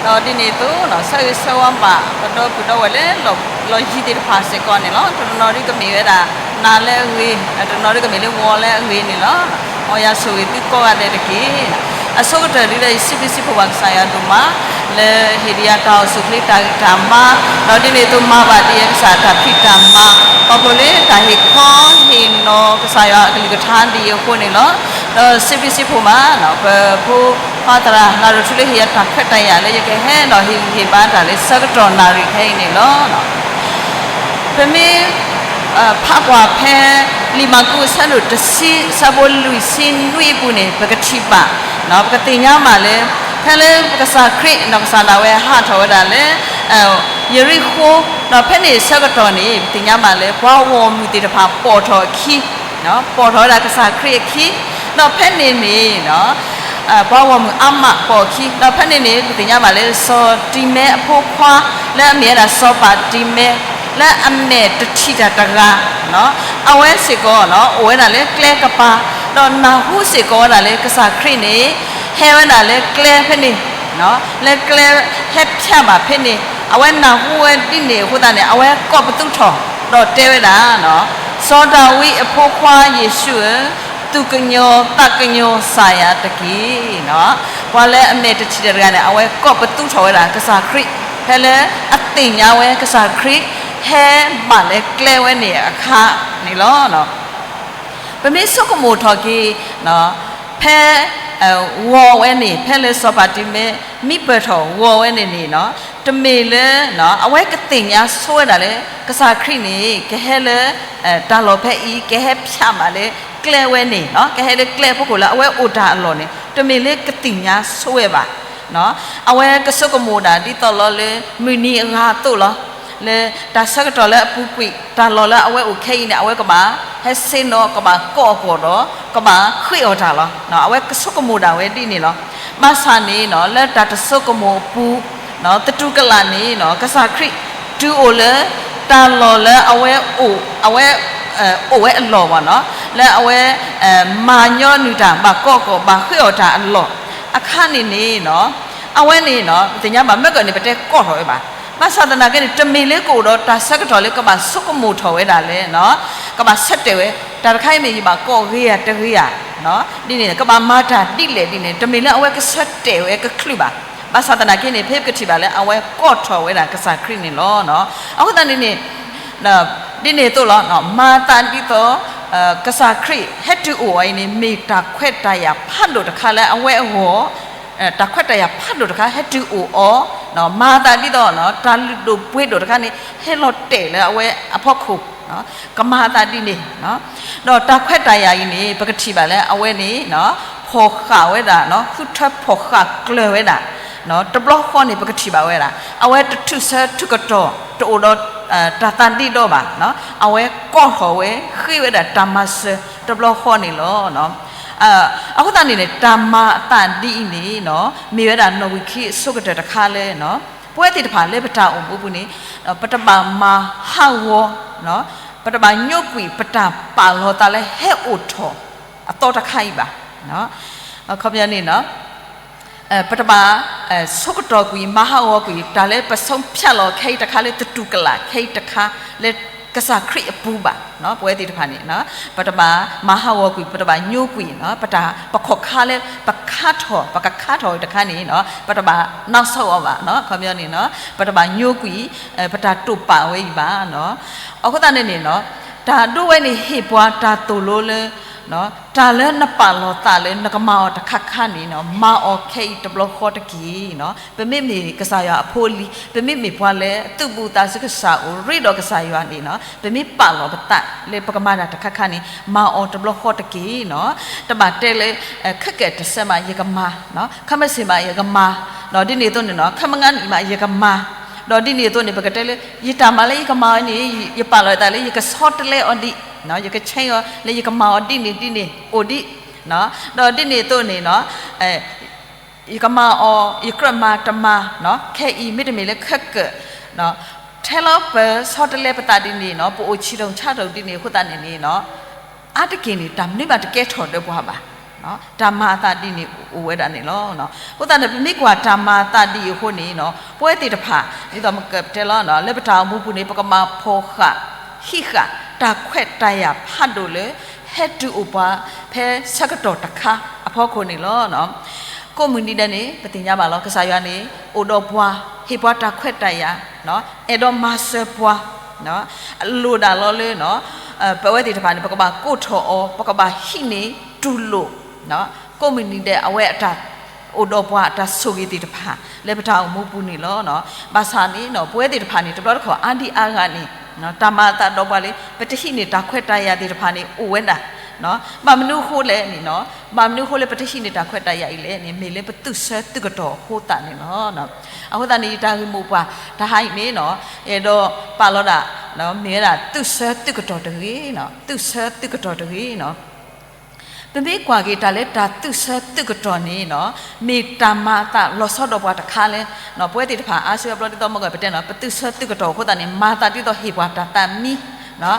ဒီးဒ်န့ၣ်အသိး ဆၢဂ့ၤဆၢဝါဘၣ် ပဒီပုၢ်ဒီဝဲၢ်လၢ လီၢ်ယံၤသ့ၣ်တဖၣ်စ့ၢ်ကီးန့ၣ်လီၤ. တနီၤနီၤဒ်ကမ့ၢ်ဝဲဒၣ် နၤလၢအဂ့ၤ, တနီၤဒ်ကမ့ၢ်လၢဂီၤလၢအဂ့ၤန့ၣ်လီၤ. မ်ယွၤဆိၣ်ဂ့ၤသုကိးဂၤဒဲးတက့ၢ်. အဆိကတၢၢ်ဒ်ဒီး ယစံးဘျုးစံးဖှိၣ်ဘၣ်ကစၢ်ယွၤဒိၣ်မး လၢဟ့ၣ်ဒံးယၤတၢ်အိၣ်ဆူၣ်အိၣ်ချ့တၢ်ဂံၢ်တၢ်ဘါ, ဒီးဒ်န့ၣ်အသိးမၤဘၣ်ဒံးယၤကစၢ်တၢ်ဖံးတၢ်မၤ, ခီဖျိလၢတၢ်ဟ့ၣ်ခီဟ့ၣ်နီၤကစၢ်ယွၤအကလုၢ်ကထါဒ်အံၤအဃိန့ၣ်လီၤ. ဒီးစံးဘျုးစံးဖှိၣ်မး ပဖိခွါသရၣ် နၤဒီးထူလၢဟ့ၣ်ယၤတၢ်ခွဲးတၢ်ယာ်လၢယကဟဲဒီးဟ့ၣ်ဂံၢ်ဟ့ၣ်ဘါတၢ်လၢဆၢကတီၢ်နၣ်ရံၣ်ခဲအံၤန့ၣ်လီၤ. ပမ့ၢ် ဖးကွၢ်ဖဲ လံာ်မၢ်ကူးအဆၢဒိၣ်တဆံ အဆၢဖိလွံၢ်ဆံနွံအပူၤန့ၣ် ပကထံၣ်ဘၣ်, ပကသ့ၣ်ညါဘၣ်လၢ ဖဲလၢကစၢ်ခရံာ် နီၢ်ကစၢ်ဒၣ်ဝဲဟးထီၣ်ဝဲဒၣ်လၢ ယရံၣ်ဃိၤ, ဒီးဖဲန့ၣ်ဆၢကတီၢ်န့ၣ် ပသ့ၣ်ညါဘၣ်လၢ ပှၤဂီၢ်မုၢ်သ့ၣ်တဖၣ်ပိာ်ထီၣ်အခံ, ပိာ်ထီၣ်ဝဲဒၣ်ကစၢ်ခရံာ်အခံ, ဒီးဖဲန့ၣ်န့ၣ် ပှၤဂီၢ်မုၢ်အါမးပိာ်အခံ, ဒီးဖဲန့ၣ်န့ၣ် ပသ့ၣ်ညါဘၣ်လၢ စီၤတံၤမဲအဖိခွါ လၢအမ့ၢ်ဝဲဒၣ်စီၤပၤတံၤမဲ လၢအမဲာ်တထံၣ်တၢ်တဂၤ, အဝဲစ့ၢ်ကီး အိၣ်ဝဲဒၣ်လၢကျဲကပၤ, ဒီးနၢ်ဟူစ့ၢ်ကီးဝဲဒၣ်လၢကစၢ်ခရံာ်န့ၣ် ဟဲဝဲဒၣ်လၢကျဲဖဲန့ၣ်, လၢကျဲဟဲဖၠးဘၣ်ဖဲန့ၣ်, အဝဲနၢ်ဟူဝဲဒ်န့ၣ်အဃိသတးန့ၣ် အဝဲကိးပသူထီၣ် ဒီးတဲဝဲဒၣ်, စီၤဒၤဝံးအဖိခွါယ့ၣ်ၡူးဧၢ, သူၣ်ကညီၤသးကညီၤစၢ်ယၤတက့ၢ်. ပှၤလၢအမဲာ်တထံၣ်တၢ်တဂၤန့ၣ် အဝဲကိးပသူထီၣ်ဝဲဒၣ်ကစၢ်ခရံာ် ဖဲလၢအသ့ၣ်ညါဝဲကစၢ်ခရံာ် ဟဲဘၣ်လၢကျဲဝဲန့ၣ်အခါန့ၣ်လီၤ. ပမ့ၢ်ဆိကမိၣ်ထီၣ်က့ၤ ဖဲ ဂီၤဝဲန့ၣ် ဖဲလၢစီၤပၤတံၤမဲ မံပၢၢ်ထီၣ်ဂီၤဝဲန့ၣ်န့ၣ် တမ့ၢ်လၢ အဝဲကသ့ၣ်ညါဆိဝဲဒၣ်လၢ ကစၢ်ခရံာ်န့ၣ် ကဟဲလၢ တၢ်လီၢ်ဖဲအံၤ ကဟဲဖၠးဘၣ်လၢကျဲဝဲန့ၣ်, ကဟဲလၢကျဲအဖီခိၣ်လၢအဝဲအိၣ်တၢ်အလီၢ်န့ၣ် တမ့ၢ်လၢကသ့ၣ်ညါဆိဝဲဘၣ်. အဝဲကဆိကမိၣ်ဒၣ်ဒ်သိးလီၤလၢ မုၢ်နံၤအဂၤအသိးလီၤ. လၢတၢ်ဆၢကတီၢ်လၢအပူၤကွံာ် တၢ်လီၢ်လၢအဝဲအိၣ်ခဲအံၤန့ၣ် အဝဲကဘၣ်ဟဲဆ့ၣ်နီၤ ကဘၣ်ကိးအကီၢ်ဒီး ကဘၣ်ဃ့အီၣ်တၢ်လီၤ. အဝဲကဆိကမိၣ်ဒၣ်ဝဲဒ်န့ၣ်လီၤ. ဘၣ်ဆၣ်န့ၣ် လၢတၢ်တဆိကမိၣ်အပူၤ သတူၢ်ကလာ်န့ၣ် ကစၢ်ခရံာ်တုၤအိၣ်လၢ တၢ်လီၢ်လၢအဝဲအိၣ် အဝဲ အိၣ်ဝဲအလီၢ်ဘၣ်နီၤ လၢအဝဲ မၤညီနုၢ်တၢ် ဘၣ်ကိးကီၢ် ဘၣ်ဃ့အီၣ်တၢ်အလီၢ် အခါန့ၣ်န့ၣ် အဝဲန့ၣ် ပသ့ၣ်ညါဘၣ် မ့ၢ်ကီးန့ၣ် ပတဲကိးထီၣ်ဝဲဘၣ်. ဘၣ်ဆၣ်သနာ်က့န့ၣ် တမ့ၢ်လၢကအိၣ်ဒီးတၢ်ဆၢကတီၢ်လၢကဘၣ်ဆိကမိၣ်ထီၣ်ဝဲဒၣ်လၢ ကဘၣ်ဆၢတဲာ်ဝဲ တၢ်တခါအံၤမ့ၢ်ယဘၣ်ကိးဂ့ၤဧါတဂ့ၤဧါ ဒ်န့ၣ် ကဘၣ်မၤတၢ်ဒ်လဲၣ်ဒ်န့ၣ် တမ့ၢ်လၢအဝဲကဆၢတဲာ်ဝဲကချုးဘၣ်. ဘၣ်ဆၣ်သနာ်က့န့ၣ် ဖဲပကထံၣ်ဘၣ်လၢအဝဲကိးထီၣ်ဝဲဒၣ်ကစၢ်ခရံာ်န့ၣ်လီၤ. အဃိသတးန့ၣ်န့ၣ် ဒ်န့ၣ်အသိးလီၤ. မၤသးဒ်သိး ကစၢ်ခရံာ်ဟဲတုၤအိၣ်အီၤအံၤန့ၣ် မ့ၢ်တၢ်ခွဲးတၢ်ယာ်ဖးဒိၣ်တခါလၢအဝဲအဂီၢ် တၢ်ခွဲးတၢ်ယာ်ဖးဒိၣ်တခါဟဲတုၤအိၣ်အီၤ မၤသးဒ်သိး တၢ်လုၢ်ဒိၣ်ပှ့ၤဒိၣ်တခါန့ၣ် ဟဲလီၤတဲာ်လၢအဝဲအဖီခိၣ် ကမၤသးဒ်န့ၣ် ဒီးတၢ်ခွဲးတၢ်ယာ်အံၤန့ၣ် ပကထံၣ်ဘၣ်လၢအဝဲန့ၣ် ဖီၣ်ဃာ်ဝဲဒၣ် ဃုထၢဖီၣ်ဃာ်ကျၢၤဝဲဒၣ် တဘျီဃီန့ၣ် ပကထံၣ်ဘၣ်ဝဲဒၣ် အဝဲတထုးဆၢထုးကတီၢ် တအိၣ်ဒီး တၢ်သးဒ့ဒီဘၣ်. အဝဲကိးထီၣ်ဝဲ ဃ့ဝဲဒၣ်တၢ်မၤစၢၤတဘျီဃီန့ၣ်လီၤ. အဃိသတးန့ၣ်န့ၣ် တၢ်မၤအသးဒ်အံၤန့ၣ် မ့ၢ်ဝဲဒၣ်နီၣ်ဂံၢ်ခံအဆိကတၢၢ်တခါလၢ ပဝဲသ့ၣ်တဖၣ်လၢပတၢ်အိၣ်မူပူၤန့ၣ် ပတဘၣ်မၤဟးဂီၤ ပတဘၣ်ညိကွံာ် ပတၢ်ပာ်လီၤသးလၢဟဲအိၣ်ထီၣ်အသီတခါအံၤဘၣ်. ခီပညီန့ၣ် ပတဘၣ် ဆိကတီၢ်ကွံာ် မၤဟးဂီၤကွံာ် တၢ်လၢပဆုံးဖြတ်လီၤခဲအံၤတခါလၢသတူၢ်ကလာ်ခဲအံၤတခါ လၢကစၢ်ခရံာ်အပူၤဘၣ်. ပဝဲသ့ၣ်တဖၣ်န့ၣ် ပတဘၣ်မၤဟးဂီၤကွံာ် ပတဘၣ်ညိကွံာ် ပတၢ်ပခီၣ်ခါလၢပခါထီၣ် ပကခါထီၣ်တခါန့ၣ် ပတဘၣ် နောက်ဆုတ် အီၤဘၣ်. ခီပညီန့ၣ် ပတဘၣ်ညိကွံာ် ပတၢ်တိာ်ပာ်ဝဲအံၤဘၣ်. အဃိသတးန့ၣ်န့ၣ် တၢ်ဒိဝဲန့ၣ်ဟ့ၣ်ပှၤတၢ်သိၣ်လိလၢ တၢ်လၢနပာ်လီၤသးလၢနကမၤအီၤတခါခါန့ၣ် မၤအီၤခဲအံၤတဘျီဃီတက့ၢ်. ပမ့မ့ၢ်ကစၢ်ယွၤအဖိအလံၤ ပမ့မ့ၢ်ပှၤလၢအသူၣ်ဘၣ်သးစူၤကစၢ် အိၣ်ရ့ဒီးကစၢ်ယွၤန့ၣ် ပမ့ၢ်ပာ်လီၤပသးလၢပကမၤတၢ်တခါခါန့ၣ် မၤအီၤတဘျီဃီတက့ၢ်. တဘၣ်တဲလၢ ခဲကဲတစဲးမးယကမၤ ခဲမုၢ်ဆ့ၣ်မးယကမၤ ဒီးဒ်န့ၣ်အသိးန့ၣ် ခဲမုၢ်နံၤမးယကမၤ ဒီးဒ်န့ၣ်အသိးန့ၣ် ပကတဲလၢ ယတၢ်မၤလၢယကမၤအီၤန့ၣ် ယပာ်လီၤသးလၢယကဆီတလဲအီၤဒံး ယကဆဲအီၤလၢယကမၤအီၤဒ်န့ၣ်ဒ်န့ၣ်အိၣ်ဒံး ဒီးဒ်န့ၣ်အသိးန့ၣ် ယကမၤအီၤ ယကြၢးမၤတမၤ ခဲအံၤမ့တမ့ၢ်လၢခဲကၢၣ် ထဲလီၤပၢၢ်ဆီတလဲပသးဒ်န့ၣ် ပအိၣ်ဆံးထီၣ်ဆါထီၣ်ဒ်န့ၣ်အဃိသတးန့ၣ်န့ၣ် အါတက့ၢ်န့ၣ် တၢ်မနုၤမးတကဲထီၣ်ဒီးပှၤဘၣ်. တၢ်မၤအသးဒ်န့ၣ်အိၣ်ဝဲဒၣ်န့ၣ်လီၤ. အဃိသတးန့ၣ် ပမ့ၢ်ကွၢ်တၢ်မၤအသးဒ်အံၤအဃိန့ၣ် ပဝဲသ့ၣ်တဖၣ် ဒ်သိးမ့ၢ်ကတဲလီၤ လၢပတၢ်အိၣ်မူပူၤန့ၣ် ပကဘၣ်ဖီၣ်ဃာ် ဟံးဃာ် တၢ်ခွဲးတၢ်ယာ်ဖးဒိၣ်လၢ ဟဲတုၤအိၣ်ပှၤ ဖဲဆၢကတီၢ်တခါအဖီခိၣ်န့ၣ်လီၤ. ကိးမုၢ်နံၤဒဲးန့ၣ် ပသ့ၣ်ညါဘၣ်လီၤ ကစၢ်ယွၤန့ၣ် အိၣ်ဒီးပှၤ ဟ့ၣ်ပှၤတၢ်ခွဲးတၢ်ယာ် အဲၣ်ဒိးမၤစၢၤပှၤ လိၣ်ဒၣ်လီၤလၢ ပဝဲသ့ၣ်တဖၣ်န့ၣ် ပကဘၣ်ကိးထီၣ်အီၤ ပကဘၣ်ဟံးန့ၢ်တူၢ်လိာ် ကိးမုၢ်နံၤဒဲးအဝဲအတၢ်အိၣ်ဒီးပှၤအတၢ်ဆိၣ်ဂ့ၤသ့ၣ်တဖၣ် လၢပတၢ်အိၣ်မူပူၤန့ၣ်လီၤ. ဘၣ်ဆၣ်န့ၣ် ပဝဲသ့ၣ်တဖၣ်န့ၣ် တဘျီတခီၣ်အါဒံအါဂၤန့ၣ် တၢ်မၤအသးဒီးပှၤလၢ ပတဟံးန့ၢ်တၢ်ခွဲးတၢ်ယာ်သ့ၣ်တဖၣ်န့ၣ် အိၣ်ဝဲဒၣ် ဘၣ်မနုၤအဃိလဲၣ်န့ၣ် ဘၣ်မနုၤအဃိလၢပတဟံးန့ၢ်တၢ်ခွဲးတၢ်ယာ်အံၤလဲၣ်န့ၣ် မ့ၢ်လၢပသုးဆၢသုးကတီၢ်အဃိသတးန့ၣ်လီၤ. အဃိသတးန့ၣ် ယတၢ်ဂ့ၢ်မိၢ်ပှၢ်တဟါအံၤန့ၣ် အဲၣ်ဒိးပာ်လီၤဒၣ် မ့ၢ်ဝဲဒၣ်သုးဆၢသုးကတီၢ်တဂ့ၤ, သုးဆၢသုးကတီၢ်တဂ့ၤ. ပမ့ၢ်ကွၢ်က့ၤတၢ်လၢတၢ်သုးဆၢသုးကတီၢ်န့ၣ် မ့ၢ်တၢ်မၤအသးလီၤဆီဒီးပှၤတခါလၢ ပဝဲသ့ၣ်တဖၣ်အါစုအါဘျီဒ်သိးမ့ၢ်ကပတဲန့ၣ် ပသုးဆၢသုးကတီၢ်အဃိသတးန့ၣ် မၤသးဒ်သိးဟ့ၣ်ပှၤတၢ်သးမံ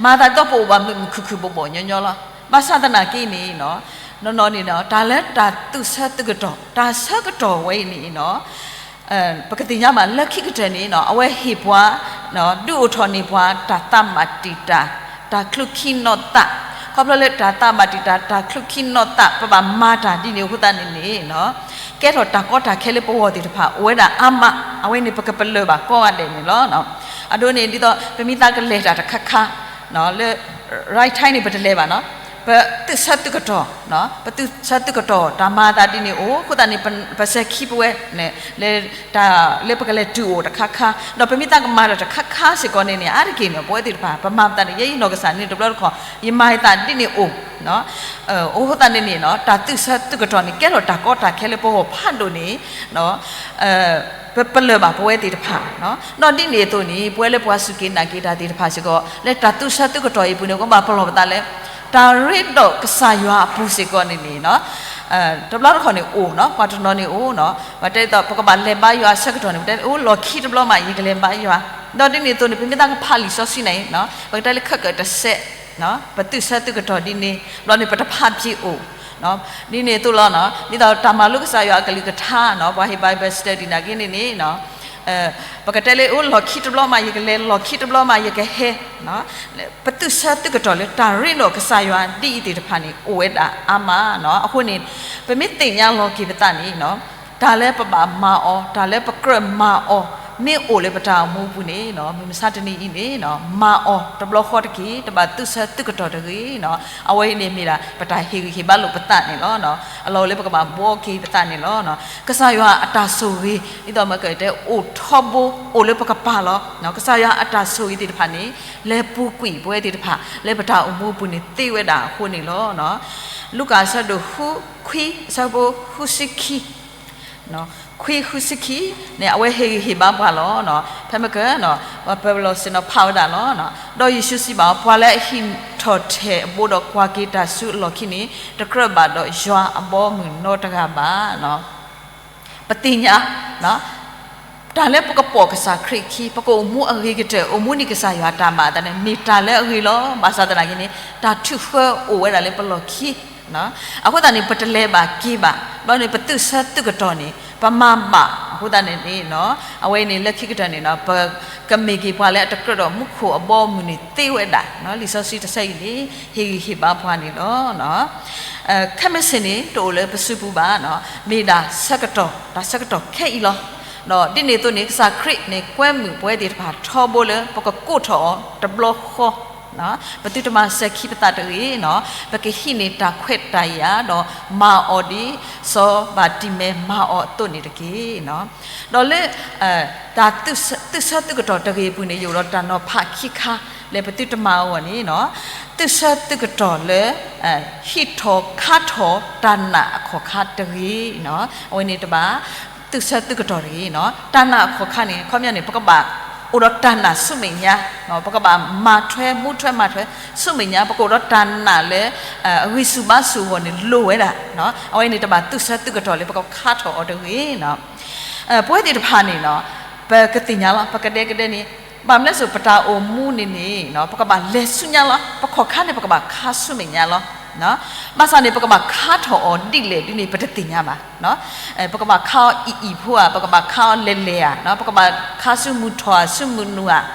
မၤသးဒ်သိးပအိၣ်ဘၣ်မုာ်မုာ်ခုၣ်ခုၣ်ဘိးဘိးညီညီလီၤ. ဘၣ်ဆၣ်သနာ်က့န့ၣ် နီၢ်နီၢ်န့ၣ် တၢ်လၢတၢ်သုးဆၢသုးကတီၢ် တၢ်ဆၢကတီၢ်ဝဲအံၤန့ၣ် ပကသ့ၣ်ညါဘၣ်လၢခံကတၢၢ်န့ၣ် အဝဲဟ့ၣ်ပှၤ ဒုးအိၣ်ထီၣ်န့ၢ်ပှၤတၢ်သးဘၣ်တံာ်တာ် တၢ်ချုးခံနီၢ်သး, ခီဖျိလၢတၢ်သးဘၣ်တံာ်တာ် တၢ်ချုးခံနီၢ်သး ပဘၣ်မၤတၢ်ဒ်န့ၣ်အဃိသတးန့ၣ်န့ၣ် ကဲထီၣ်တၢ်ကီတၢ်ခဲလၢပဂီၢ်သ့ၣ်တဖၣ် အိၣ်ဝဲဒၣ်အါမး, အဝဲန့ၣ်ပကပလၢၢ်ဘၣ်ကိးဂၤဒဲးန့ၣ်လီၤ. အဒိန့ၣ် ဒ်သိးပမ့ၢ်သးကလဲၤတၢ်တခါခါ လၢ right time န့ၣ် ပတလဲၤဘၣ်နီၤ, ပသုးဆၢသုးကတီၢ်, ပသုးဆၢသုးကတီၢ် တၢ်မၤအသးဒ်န့ၣ်အိၣ် အဃိသတးန့ၣ် ပစဲၤခံပဝဲ လၢ တၢ်လၢပကလဲၤတုၤအိၣ်တခါခါ, ဒီးပမ့ၢ်သးကမၤတၢ်တခါခါစ့ၢ်ကီးန့ၣ်န့ၣ် အါတက့ၢ်န့ၣ် ပဝဲသ့ၣ်တဖၣ် ပမၤပသးန့ၣ် ယဲယနီၢ်ကစၢ်န့ၣ် တဘျီတခီၣ် ယမၤယသးဒ်န့ၣ်အိၣ် အဃိသတးန့ၣ်န့ၣ် တၢ်သုးဆၢသုးကတီၢ်န့ၣ် ကဲထီၣ်တၢ်ကီတၢ်ခဲလၢပဂီၢ်ဖးဒိၣ်န့ၣ် ပပလၢၢ်ဘၣ်ပဝဲသ့ၣ်တဖၣ်, ဒီးဒ်န့ၣ်အသိးန့ၣ် ပဝဲလၢပှၤစူၢ်က့ၤနာ်က့ၤတၢ်သ့ၣ်တဖၣ်စ့ၢ်ကီး လၢတၢ်သုးဆၢသုးကတီၢ်အံၤပူၤန့ၣ် ကဘၣ်ပလီၢ်ပသးလၢ တၢ်ရ့ဒီးကစၢ်ယွၤအပူၤစ့ၢ်ကီးန့ၣ်န့ၣ် တဘျီတခီၣ်န့ၣ်အိၣ်နီၤ, ပှၤတနီၤန့ၣ်အိၣ်နီၤ, ပတဲဒ်သိး ပကဘၣ်လဲၤဘါယွၤအဆၢကတီၢ်န့ၣ် ပတဲအိၣ်လီၢ်ခံတဘျီမး ယကလဲၤဘါယွၤ, ဒီးဒ်န့ၣ်အသိးန့ၣ် ပမ့ၢ်သးကဖးလံာ်စီဆှံန့ၣ် ပကတဲလၢခဲကၢၣ်တစဲး ပသုးဆၢသုးကတီၢ်ဒ်န့ၣ် ဘျီန့ၣ် ပတဖးဘၣ်အိၣ်, ဒ်န့ၣ်အသိးလီၤ, ဒ်သိးတၢ်မၤလိကစၢ်ယွၤအကလုၢ်ကထါနီၤ, ပှၤဟ့ၣ် Bible study နာ်က့န့ၣ်န့ၣ် ပကတဲလၢအိၣ်လီၢ်ခံတဘျီမး ယကလဲၤ လီၢ်ခံတဘျီမး ယကဟဲ, ပသုးဆၢသုးကတီၢ်လၢတၢ်ရ့ဒီးကစၢ်ယွၤဒ်အံၤသ့ၣ်တဖၣ်န့ၣ် အိၣ်ဝဲဒၣ်အါမးနီၤ. အဃိန့ၣ် ပမ့ၢ်သ့ၣ်ညါလီၤက့ၤပသးန့ၣ် တၢ်လၢပဘၣ်မၤအီၤ တၢ်လၢပကြၢးမၤအီၤ မ့ၢ်အိၣ်လၢပတၢ်အိၣ်မူအပူၤန့ၣ် မုၢ်မဆါတနံၤအံၤန့ၣ် မၤအီၤတဘျီဃီတက့ၢ်, တဘၣ်သုးဆၢသုးကတီၢ်တဂ့ၤနီၤ. အဝဲအံၤန့ၣ်မ့ၢ်ဒၣ် ပတၢ်ဟ့ၣ်ဂံၢ်ဟ့ၣ်ဘါလိာ်ပသးန့ၣ်လီၤ. အလီၢ်အိၣ်လၢပကဘၣ်ဘှီက့ၤပသးန့ၣ်လီၤ. ကစၢ်ယွၤအတၢ်ဆိၣ်ဂ့ၤ ဒ်သိးမ့ၢ်ကတဲ အိၣ်ထီဘိ အိၣ်လၢပကပၤလီၤ. ကစၢ်ယွၤအတၢ်ဆိၣ်ဂ့ၤသ့ၣ်တဖၣ်န့ၣ် လဲၤပူၤကွံာ်ပဝဲသ့ၣ်တဖၣ် လၢပတၢ်အိၣ်မူအပူၤန့ၣ်သ့ဝဲဒၣ်အဃိန့ၣ်လီၤ. လူၤကၣ်အဆၢဒိၣ်ဃု ခွံ အဆၢဖိဃုဆံခံ ခွံဃုဆံခံန့ၣ် အဝဲဟ့ၣ်ဂံၢ်ဟ့ၣ်ဘါပှၤလီၤ. ဖဲမ့ၢ်က ပလီၢ်စ့ၢ်နီၤဖးဝဲဒၣ်လီၤ. ဒီးယ့ၣ်ၡူးစံးဘၣ်အီၤ, ပှၤလၢအဟံးထီၣ်ထဲးအဘိဒီးကွၢ်က့ၤတၢ်ဆူအလီၢ်ခံန့ၣ် တကြၢးဘၣ်ဒီးယွၤအဘီအမုၢ်နီတဂၤဘၣ်. ပသ့ၣ်ညါ တၢ်လၢပကပိာ်ကစၢ်ခရံာ်ခံ ပကအိၣ်မူအဂ့ၤကတၢၢ် အိၣ်မူန့ၢ်ကစၢ်ယွၤတၢ်မၤအသးန့ၣ် မ့ၢ်တၢ်လၢအဂ့ၤလီၤ. ဘၣ်ဆၣ်သနာ်က့န့ၣ် တၢ်ထုးဃၢအိၣ်ဝဲဒၣ်လၢပလီၢ်ခံ အဃိသတးန့ၣ် ပတလဲၤဘၣ်က့ၤဘၣ်, ဘျီန့ၣ် ပသုးဆၢသုးကတီၢ်န့ၣ် ပမၤဘၣ်အဃိသတးန့ၣ်န့ၣ် အဝဲအံၤန့ၣ် လၢခံကတၢၢ်န့ၣ် ပကမ့ၢ်က့ၤပှၤလၢအတကြၢးဒီးမူခိၣ်အဘီအမုၢ်န့ၣ်သ့ဝဲဒၣ်. လံာ်စီဆှံတဆၢအံၤန့ၣ် ဟ့ၣ်ဂံၢ်ဟ့ၣ်ဘါပှၤန့ၣ်လီၤ. ခဲမုၢ်ဆ့ၣ်န့ၣ် တအိၣ်လၢပစုပူၤဘၣ်, မ့ၢ်ဒၣ်ဆၢကတီၢ် တၢ်ဆၢကတီၢ်ခဲအံၤလီၤ. ဒီးဒ်န့ၣ်အသိးန့ၣ် ကစၢ်ခရံာ်န့ၣ် ကွဲမုာ်ပဝဲသ့ၣ်တဖၣ်ထီဘိလၢပကကိးထီၣ်အီၤတဘျီဃီ ပသုတမၤစဲၤခံပသးတဂ့ၤနီၤ, ပကဟံးန့ၢ်တၢ်ခွဲးတၢ်ယာ်ဒီးမၤအီၤဒ်စီၤဘၤတံၤမဲးမၤအီၤအသိးန့ၣ်တက့ၢ်. ဒီးလၢ တၢ်သုးဆၢသုးကတီၢ်တဂ့ၤအပူၤန့ၣ် ယအိၣ်ဒီးတၢ်နီၤဖးခံခါလၢပသုတမၤအဂီၢ်န့ၣ်နီၤ, သုးဆၢသုးကတီၢ်လၢ ဟံးထီၣ်ခါထီၣ်တၢ်နာ်အခီၣ်ခါတဂ့ၤနီၤ, အဝဲန့ၣ်တဘၣ် သုးဆၢသုးကတီၢ်တဂ့ၤနီၤ. တၢ်နာ်အခီၣ်ခါန့ၣ် ခီပညီန့ၣ် ပကဘၣ်အိၣ်ဒီးတၢ်နာ်ဆူမဲာ်ညါ, ပကဘၣ်မၤထွဲမူထွဲမၤထွဲဆူမဲာ်ညါ, ပကအိၣ်ဒီးတၢ်နာ်လၢ အဂံၢ်ဆူၣ်ဘါဆူၣ်အဂီၢ်န့ၣ်လိၣ်ဝဲဒၣ်, အဝဲန့ၣ်တဘၣ်သုးဆၢသုးကတီၢ်လၢပကခါထီၣ်အီၤတဂ့ၤနီၤ. ပဝဲသ့ၣ်တဖၣ်န့ၣ်နီၤ, ပကသ့ၣ်ညါလီၤ, ပကဒဲကဒဲန့ၣ် ဘၣ်မနုၤစိၤပတၢ်အိၣ်မူန့ၣ်န့ၣ် ပကဘၣ်လဲၤဆူညါလီၤ, ပခီၣ်ခါန့ၣ် ပကဘၣ်ခါဆူမဲာ်ညါလီၤ. ဘၣ်ဆၣ်န့ၣ် ပကဘၣ်ခါထီၣ်အီၤဒ်လဲၣ်ဒ်န့ၣ် ပတသ့ၣ်ညါဘၣ်. ပကဘၣ်ခါအီၤအံၣ်အံၣ်ဖိဧါ, ပကဘၣ်ခါအီၤလဲၤလဲၤဧါ, ပကဘၣ်ခါဆူမုၢ်ထီၣ်ဧါ ဆူမုၢ်နုာ်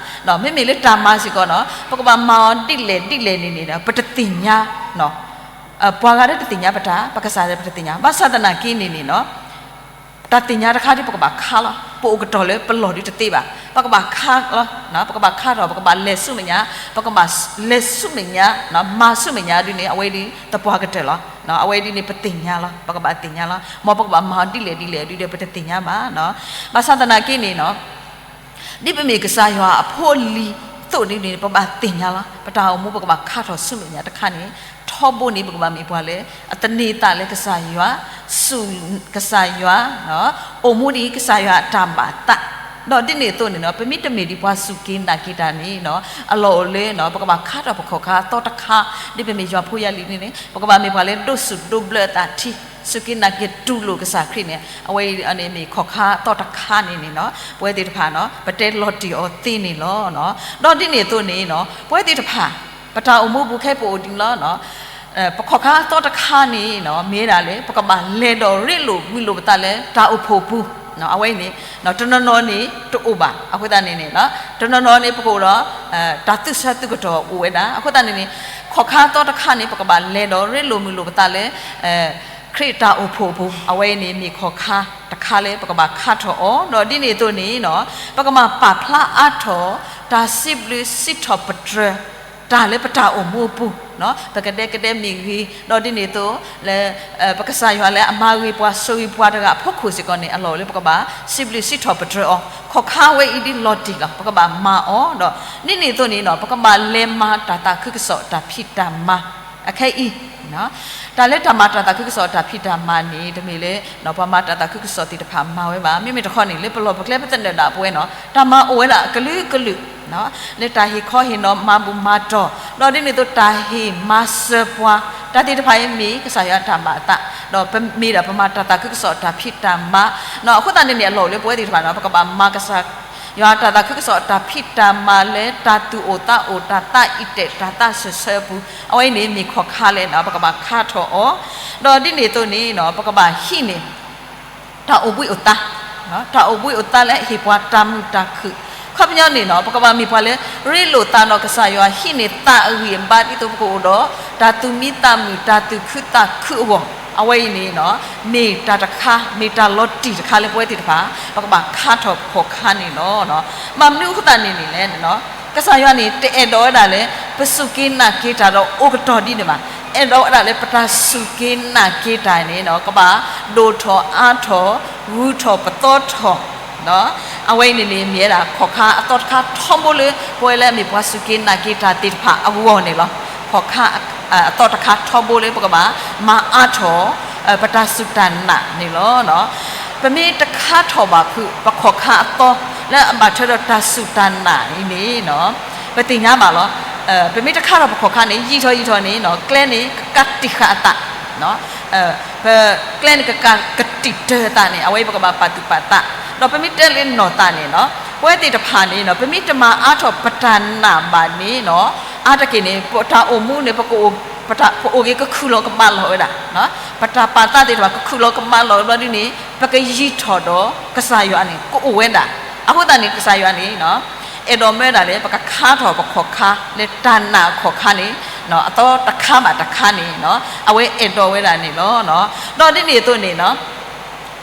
ဧါ, မ့မ့ၢ်လၢတၢ်မၤစ့ၢ်ကီးနီၤ ပကဘၣ်မၤအီၤဒ်လဲၣ်ဒ်လဲၣ်န့ၣ်န့ၣ် ပတသ့ၣ်ညါ, ပှၤဂၤဒီးတသ့ၣ်ညါပတၢ်, ပကစၢ်ဒီးပတသ့ၣ်ညါ, ဘၣ်ဆၣ်သနာ်က့န့ၣ်န့ၣ်နီၤ တၢ်သ့ၣ်ညါတခါဒ်ပကဘၣ်ခါလီၤ. ပအိၣ်ကတီၢ်လၢပလီၢ်ဒ်တသ့ဘၣ်. ပကဘၣ်ခါလီၤ, ပကဘၣ်ခါထီၣ်, ပကဘၣ်လဲၤဆူမဲာ်ညါ, ပကဘၣ်လဲၤဆူမဲာ်ညါ, မၤဆူမဲာ်ညါဒ်န့ၣ် အဝဲဒ်သပှၢ်ကတၢၢ်လီၤ. အဝဲဒ်န့ၣ်ပသ့ၣ်ညါလီၤ, ပကဘၣ်သ့ၣ်ညါလီၤ. မ်ပကဘၣ်မၤအီၤဒ်လဲၣ်ဒ်လဲၣ်ဒ်ဒီး ပတသ့ၣ်ညါဘၣ်. ဘၣ်ဆၣ်သနာ်က့န့ၣ်နီၤ ဒ်ပမ့ၢ်ကစၢ်ယွၤအဖိအလံၤအသိးန့ၣ်န့ၣ် ပဘၣ်သ့ၣ်ညါလီၤ. ပတၢ်အိၣ်မူပကဘၣ်ခါထီၣ်ဆူမဲာ်ညါတခါန့ၣ် ထီဘိန့ၣ် ပကဘၣ်မ့ၢ်ပှၤလၢ အသန့ၤသးလၢကစၢ်ယွၤ, စူၢ်ကစၢ်ယွၤ, အိၣ်မူဒ်ကစၢ်ယွၤအတၢ်ဘၣ်သး, ဒီးဒ်န့ၣ်အသိးန့ၣ်နီၤ ပမ့ၢ်တမ့ၢ်ဒ်ပှၤစူၢ်က့ၤနာ်က့ၤတၢ်န့ၣ်နီၤ အလီၢ်အိၣ်လၢ ပကဘၣ်ခါထီၣ်ပခီၣ်ခါအသီတခါ, ဒ်ပမ့ၢ်ယွၤဖိယွၤလံၤန့ၣ်န့ၣ် ပကဘၣ်မ့ၢ်ပှၤလၢဒိးစူၣ်ဒိးဘျၢအသးထံ, စူၢ်က့ၤနာ်က့ၤတူၢ်လိာ်ကစၢ်ခရံာ်န့ၣ် အဝဲအံၤန့ၣ်မ့ၢ်ခီၣ်ခါအသီတခါန့ၣ်န့ၣ်နီၤ ပဝဲသ့ၣ်တဖၣ်နီၤ ပတဲလီၤတံၢ်အီၤသ့န့ၣ်လီၤ. ဒီးဒ်န့ၣ်အသိးန့ၣ်နီၤ ပဝဲသ့ၣ်တဖၣ် ပတၢ်အိၣ်မူပူၤခဲအံၤပအိၣ်ဒ်န့ၣ်လီၤ. ပခီၣ်ခါအသီတခါန့ၣ်နီၤ မ့ၢ်ဝဲဒၣ်လၢ ပကဘၣ်လဲၤဒီးရ့လိာ်မုာ်လိာ်ပသးလၢတၢ်အိၣ်ဖှိၣ်အပူၤ, အဝဲအံၤန့ၣ် တနီၤနီၤန့ၣ်တအိၣ်ဘၣ်. အဃိသတးန့ၣ်န့ၣ် တနီၤနီၤန့ၣ် ပကအိၣ်ဒီး တၢ်သူၣ်ဆၢသုးကတီၢ်အိၣ်ဝဲဒၣ်. အဃိသတးန့ၣ်န့ၣ် ခီၣ်ခါအသီတခါန့ၣ် ပကဘၣ်လဲၤဒီးရ့လိာ်မုာ်လိာ်ပသးလၢ ခရံာ်တၢ်အိၣ်ဖှိၣ်အပူၤ, အဝဲအံၤန့ၣ်မ့ၢ်ခီၣ်ခါတခါလၢပကဘၣ်ခါထီၣ်အီၤ, ဒီးဒ်န့ၣ်အသိးန့ၣ်နီၤ ပကဘၣ်ပာ်ဖျါအါထီၣ် တၢ်စံးဘျုးစံးထီၣ်ပတြၢၤ တၢ်လၢပတၢ်အိၣ်မူအပူၤ, ပကဒဲကဒဲမ့ၢ်ဂ့ၤ, ဒီးဒ်န့ၣ်အသိး လၢ ပကစၢ်ယွၤလၢအမၤဂ့ၤပှၤဆိၣ်ဂ့ၤပှၤတဂၤအဖီခိၣ်စ့ၢ်ကီးန့ၣ် အလီၢ်လၢပကဘၣ်စံးဘျုးစံးထီၣ်ပတြၢၤအီၤ, ခီၣ်ခါဝဲအံၤဒ်လီၤတံၢ်လီၤ ပကဘၣ်မၤအီၤ, ဒီးဒ်န့ၣ်အသိးန့ၣ်နီၤ ပကဘၣ်လဲၤမၤတၢ်သးခုကစီၣ်တၢ်ဖံးတၢ်မၤ အခဲအံၤ, တၢ်လၢတၢ်မၤတၢ်သးခုကစီၣ်တၢ်ဖံးတၢ်မၤန့ၣ် တမ့ၢ်လၢ ပှၤမၤတၢ်သးခုကစီၣ်သ့ၣ်တဖၣ်မၤဝဲဘၣ်. မ့မ့ၢ်တခီန့ၣ် လၢပလီၢ်ပကျဲပသနၢၣ်ဒၣ်ပဝဲနီၤ တၢ်မၤအိၣ်ဝဲဒၣ်အကလုာ်ကလုာ် လၢတၢ်ဟ့ၣ်ခီဟ့ၣ်နီၤမၤဘူၣ်မၤတီၢ်, ဒီးဒ်န့ၣ်အသိးတၢ်ဟ့ၣ်မၤစၢၤပှၤ, တၢ်သ့ၣ်တဖၣ်အံၤမ့ၢ်ကစၢ်ယွၤအတၢ်ဘၣ်အသး, ဒီးပမ့ၢ်ဒၣ်ပမၤတၢ်သးခုကစီၣ်တၢ်ဖံးတၢ်မၤ, အဃိသတးန့ၣ်န့ၣ် အလီၢ်လၢပဝဲသ့ၣ်တဖၣ်နီၤ ပကဘၣ်မၤကစၢ်ယွၤတၢ်သးခုကစီၣ်တၢ်ဖံးတၢ်မၤလၢတၢ်သူၣ်အိၣ်သးအိၣ် တၢ်သးအံၤတဲာ် တၢ်သးစၢၢ်ဆၢအပူၤ, အဝဲအံၤန့ၣ်မ့ၢ်ခီၣ်ခါလၢနီၤ ပကဘၣ်ခါထီၣ်အီၤ, ဒီးဒ်န့ၣ်အသိးန့ၣ်နီၤ ပကဘၣ်ဟံးန့ၢ် တၢ်အိၣ်ဘှံးအိၣ်သါ, တၢ်အိၣ်ဘှံးအိၣ်သါလၢအဟ့ၣ်ပှၤတၢ်မုာ်တၢ်ခုၣ်, ခီပညီန့ၣ်နီၤ ပကဘၣ်မ့ၢ်ပှၤလၢ ရ့လိာ်သးဒီးကစၢ်ယွၤ ဟံးန့ၢ်သးအဂံၢ်အဘါ ဒ်သိးပကအိၣ်ဒီး တၢ်သူၣ်မံသးမုာ် တၢ်သူၣ်ခုသးခုအဂီၢ်, အဝဲအံၤန့ၣ်နီၤ မ့ၢ်တၢ်တခါ မ့ၢ်တၢ်လီၤတံၢ်တခါလၢပဝဲသ့ၣ်တဖၣ် ပကဘၣ်ခါထီၣ်ပခီၣ်ခါန့ၣ်လီၤ. ဘၣ်မနုၤအဃိသတးန့ၣ်န့ၣ်လဲၣ် ကစၢ်ယွၤန့ၣ် တအဲၣ်ဒိးဝဲဒၣ်လၢ ပစူၢ်က့ၤနာ်က့ၤတၢ်ဒီးအိၣ်ကတီၢ်ဒ်န့ၣ်ဘၣ်. အဲၣ်ဒိးဝဲဒၣ်လၢပတၢ်စူၢ်က့ၤနာ်က့ၤတၢ်န့ၣ်နီၤ ကဘၣ်ဒိၣ်ထီၣ်အါထီၣ် ဂုၤထီၣ်ပသီထီၣ်, အဝဲအံၤန့ၣ်န့ၣ် မ့ၢ်ဝဲဒၣ်ခီၣ်ခါအသီတခါထီဘိလၢ ပဝဲလၢအမ့ၢ်ပှၤစူၢ်က့ၤနာ်က့ၤတၢ်သ့ၣ်တဖၣ်အဂီၢ်န့ၣ်လီၤ. ခီၣ်ခါအသီတခါထီဘိလၢပကဘၣ်မၤအါထီၣ် ပတၢ်စူၢ်တၢ်နာ်န့ၣ်လီၤ. ပမ့ၢ်တခါထီၣ်ဘၣ်ဖုး ပခီၣ်ခါအသီလၢအဘၣ်ထွဲဒီးတၢ်စူၢ်တၢ်နာ်အံၤန့ၣ်နီၤ ပသ့ၣ်ညါဘၣ်လီၤ. ပမ့ၢ်တခါထီၣ်ပခီၣ်ခါန့ၣ် ယံာ်ထီၣ်ယံာ်ထီၣ်န့ၣ်နီၤ ကျဲန့ၣ်ကကးတံာ်ဃာ်အသး ပကျဲန့ၣ်ကကးကတံာ်တၢၢ်အသးန့ၣ် အဝဲပကဘၣ်ပာ်သူၣ်ပာ်သး, ဒီးပမ့ၢ်တဲလၢနီၢ်သးန့ၣ်နီၤ ပဝဲသ့ၣ်တဖၣ်န့ၣ်နီၤ ပမ့ၢ်တမၤအါထီၣ်ပတၢ်နာ်ဘၣ်န့ၣ်နီၤ အါတက့ၢ်န့ၣ် ပတၢ်အိၣ်မူန့ၣ် ပကအိၣ် ပတၢ် ပအိၣ်က့ၤကခုၣ်လီၤကမၣ်လီၤဝဲဒၣ်, ပတၢ်ပာ်သးသ့ၣ်တဖၣ် ကခုၣ်လီၤကမၣ်လီၤဝဲဘျီဒ်န့ၣ် ပကယံာ်ထီၣ်ဒီးကစၢ်ယွၤန့ၣ် ကအိၣ်ဝဲဒၣ်. အဃိသတးန့ၣ် ကစၢ်ယွၤန့ၣ် အဲၣ်ဒိးမၢဒၣ်လၢ ပကခါထီၣ်ပခီၣ်ခါ လၢတၢ်နာ်အခီၣ်ခါန့ၣ် အသီတခါဘၣ်တခါန့ၣ် အဝဲအဲၣ်ဒိးဝဲဒၣ်န့ၣ်လီၤ. ဒီးဒ်န့ၣ်အသိးန့ၣ်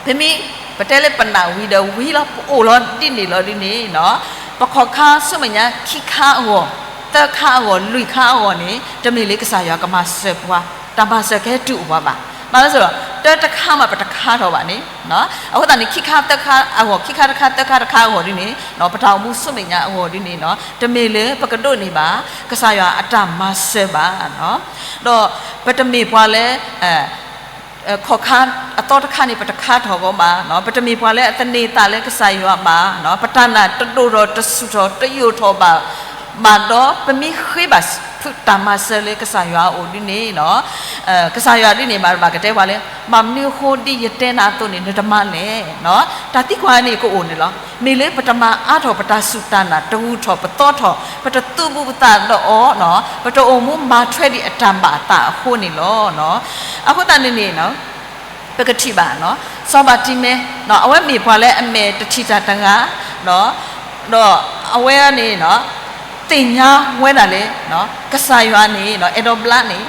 ပမ့ၢ် ပတဲလၢပနာ်ဝံၤဒီးဝံၤလီၤ ပအိၣ်လီၤဒ်န့ၣ်လီၤဒ်န့ၣ် ပခီၣ်ခါဆူမဲာ်ညါခံခါအဂီၢ် သၢခါအဂီၢ် လွံၢ်ခါအဂီၢ်န့ၣ် တမ့ၢ်လၢကစၢ်ယွၤကမၤစၢၤပှၤ တၢ်မၤစၢၤကဟဲတုၤအိၣ်ပှၤဘၣ်. ဘၣ်ဆၣ်ဒီး တၢတခါမးပတခါထီၣ်ဘၣ်န့ၣ် အဃိသတးန့ၣ် ခံခါသၢခါအဂီၢ် ခံခါတခါသၢခါတခါအဂီၢ်ဒ်န့ၣ် ပတၢ်အိၣ်မူဆူမဲာ်ညါအဂီၢ်ဒ်န့ၣ် တမ့ၢ်လၢပကဒိးန့ၢ်ဘၣ် ကစၢ်ယွၤအတၢ်မၤစၢၤဘၣ်. ဒီးပတမ့ၢ်ပှၤလၢ ခီၣ်ခါအသီတခါန့ၣ် ပတခါထီၣ်ဂီၢ်ဘၣ်, ပတမ့ၢ်ပှၤလၢအသန့ၤသးလၢကစၢ်ယွၤဘၣ်, ပတၢ်နာ်တဒိၣ်ထီၣ်တဆူၣ်ထီၣ် တယိာ်ထီၣ်ဘၣ်, ဘၣ်ဒီးပမ့ၢ်ဃ့ဘၣ် တၢ်မၤစၢၤလၢကစၢ်ယွၤအအိၣ်ဒ်န့ၣ်နီၤ, ကစၢ်ယွၤဒ်န့ၣ် ဘၣ်ဘၣ်ကတဲပှၤလၢ ဘၣ်မနုၤအဃိဒ်ယတဲနၤအသိးန့ၣ် နတမၤလဲၣ်နီၤ. တၢ်သံကွၢ်န့ၣ်ကအိၣ်န့ၣ်လီၤ. မ့ၢ်လၢပတမၤအါထီၣ်ပတၢ်စူၢ်တၢ်နာ် တဂုၤထီၣ်ပသီထီၣ် ပတသူၣ်ဘူးပသးဒီးအီၤနီၤ, ပတအိၣ်မူမၤထွဲဒံးအတၢ်ဘၣ်အသးအဃိန့ၣ်လီၤ. အဃိသတးန့ၣ်န့ၣ် ပကထံၣ်ဘၣ် စီၤဘၤတံၤမဲ အဝဲမ့ၢ်ပှၤလၢအမဲာ်တထံၣ်တၢ်တဂၤ ဒီးအဝဲန့ၣ် သ့ၣ်ညါဝဲဒၣ်လၢ ကစၢ်ယွၤန့ၣ် အဲၣ်ဒိးဘျါန့ၣ်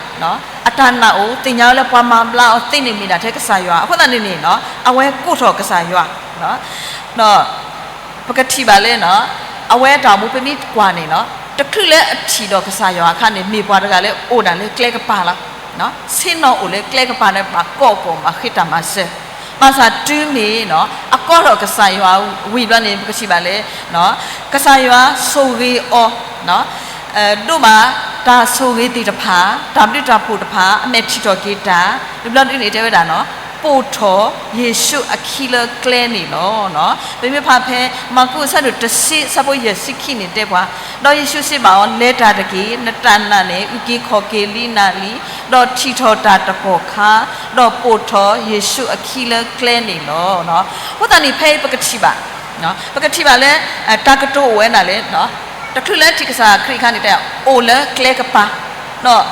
အတၢ်နာ်အိၣ် သ့ၣ်ညါဝဲလၢပှၤမၤဘျါအီၤသ့န့ၣ်မ့ၢ်ဒၣ်ထဲကစၢ်ယွၤ အဃိသတးန့ၣ်န့ၣ် အဝဲကိးထီၣ်ကစၢ်ယွၤ ဒီး ပကထံၣ်ဘၣ်လၢ အဝဲတၢ်အိၣ်မူပမ့ၢ်ကွၢ်န့ၣ် တချုးလၢအထံၣ်ဒီးကစၢ်ယွၤအခါန့ၣ် မ့ၢ်ပှၤတဂၤလၢအိၣ်ဒၣ်လၢကျဲကပၤလီၤ. ဆ့ၣ်နီၤအိၣ်လၢကျဲကပၤန့ၣ် ဘၣ်ကိးကိးမၤဃ့တၢ်မၤစၢၤ, ဘၣ်ဆၣ်တုၤမ့ၢ် အကိးထီၣ်ကစၢ်ယွၤဝံၤဘျီန့ၣ် ပကထံၣ်ဘၣ်လၢ ကစၢ်ယွၤဆိၣ်ဂ့ၤအီၤ ဒိးဘၣ်တၢ်ဆိၣ်ဂ့ၤသ့ၣ်တဖၣ် တၢ်ဘျုးတၢ်ဖှိၣ်တဖၣ် အမဲာ်ထံၣ်ထီၣ်က့ၤတၢ် တဘျီဒ်န့ၣ်တဲဝဲဒၣ်နီၤ ပိာ်ထီၣ်ယ့ၣ်ၡူးအခံလၢကျဲန့ၣ်လီၤ. ပမ့ၢ်ဖးဖဲ မၢ်ကူးအဆၢဒိၣ်တဆံ အဆၢဖိယဲၢ်ဆံခံန့ၣ်တဲပှၤ, ဒီးယ့ၣ်ၡူးစံးဘၣ်အီၤ, လဲၤတၢ်တက့ၢ်, နတၢ်နာ်န့ၣ် အုၣ်က့ၤခီၣ်က့ၤလံနၤလံ, ဒီးထံၣ်ထီၣ်တၢ်တကီၢ်ခါ, ဒီးပိာ်ထီၣ်ယ့ၣ်ၡူးအခံလၢကျဲန့ၣ်လီၤ. အဃိသတးန့ၣ် ဖဲအံၤပကထံၣ်ဘၣ် ပကထံၣ်ဘၣ်လၢ တၢ်ကတိၤအိၣ်ဝဲဒၣ်လၢ တချုးလၢထံၣ်ကစၢ်ခရံာ်အခါန့ၣ် အိၣ်လၢကျဲကပၤ ဒီး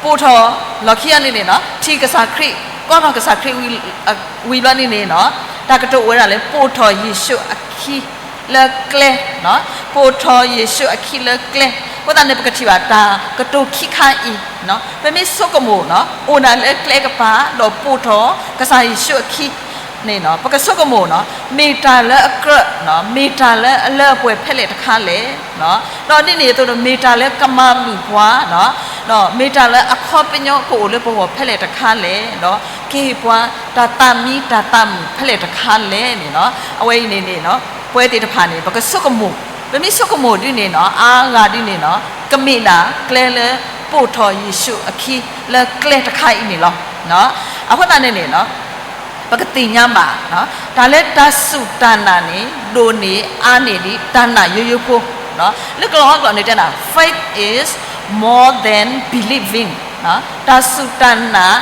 ပိာ်ထီၣ်လီၢ်ခံအီၤန့ၣ်န့ၣ် ထံၣ်ကစၢ်ခရံာ် ကိးထီၣ်ကစၢ်ခရံာ်ဝံၤဘျီန့ၣ်န့ၣ် တၢ်ကတိၤအိၣ်ဝဲဒၣ်လၢ ပိာ်ထီၣ်ယ့ၣ်ၡူးအခံလၢကျဲ ပိာ်ထီၣ်ယ့ၣ်ၡူးအခံလၢကျဲ, အဃိသတးန့ၣ် ပကထံၣ်ဘၣ်တၢ်ကတိၤခံခါအံၤ ပမ့ၢ်ဆိကမိၣ် အိၣ်ဒၣ်လၢကျဲကပၤ ဒီးပိာ်ထီၣ်ကစၢ်ယ့ၣ်ၡူးအခံန့ၣ် ပကဆိကမိၣ် မ့ၢ်တၢ်လၢအကြၢး မ့ၢ်တၢ်လၢအလၢအပှဲၤဖဲလဲၣ်တခါလဲၣ်, ဒီးဒ်န့ၣ်အသိးဒီး မ့ၢ်တၢ်လၢကမၤမုာ်ပှၤ ဒီးမ့ၢ်တၢ်လၢအခီပညီကအိၣ်လၢပဂီၢ်ဖဲလဲၣ်တခါလဲၣ်, ဒီးကဟ့ၣ်ပှၤတၢ်သးမံတၢ်သးမုာ်ဖဲလဲၣ်တခါလဲၣ်န့ၣ် အဝဲအံၤန့ၣ်န့ၣ် ပဝဲသ့ၣ်တဖၣ်န့ၣ် ပကဆိကမိၣ်, ပမ့ၢ်ဆိကမိၣ်ဒ်န့ၣ်နီၤ အါဂၤဒ်န့ၣ်နီၤ ကမ့ၢ်ဒၣ်ကျဲလၢပိာ်ထီၣ်ယ့ၣ်ၡူးအခံလၢကျဲတခါအံၤန့ၣ်လီၤ. အဃိသတးန့ၣ်န့ၣ် ပကသ့ၣ်ညါဘၣ် တၢ်လၢတၢ်စူၢ်တၢ်နာ်န့ၣ် ဒိၣ်န့ၢ်အါန့ၢ်ဒံးတၢ်နာ်ယိယိဖိ, လၢကလီၤဝါကျိာ်န့ၣ်တဲဒၣ် faith is more than believing, တၢ်စူၢ်တၢ်နာ်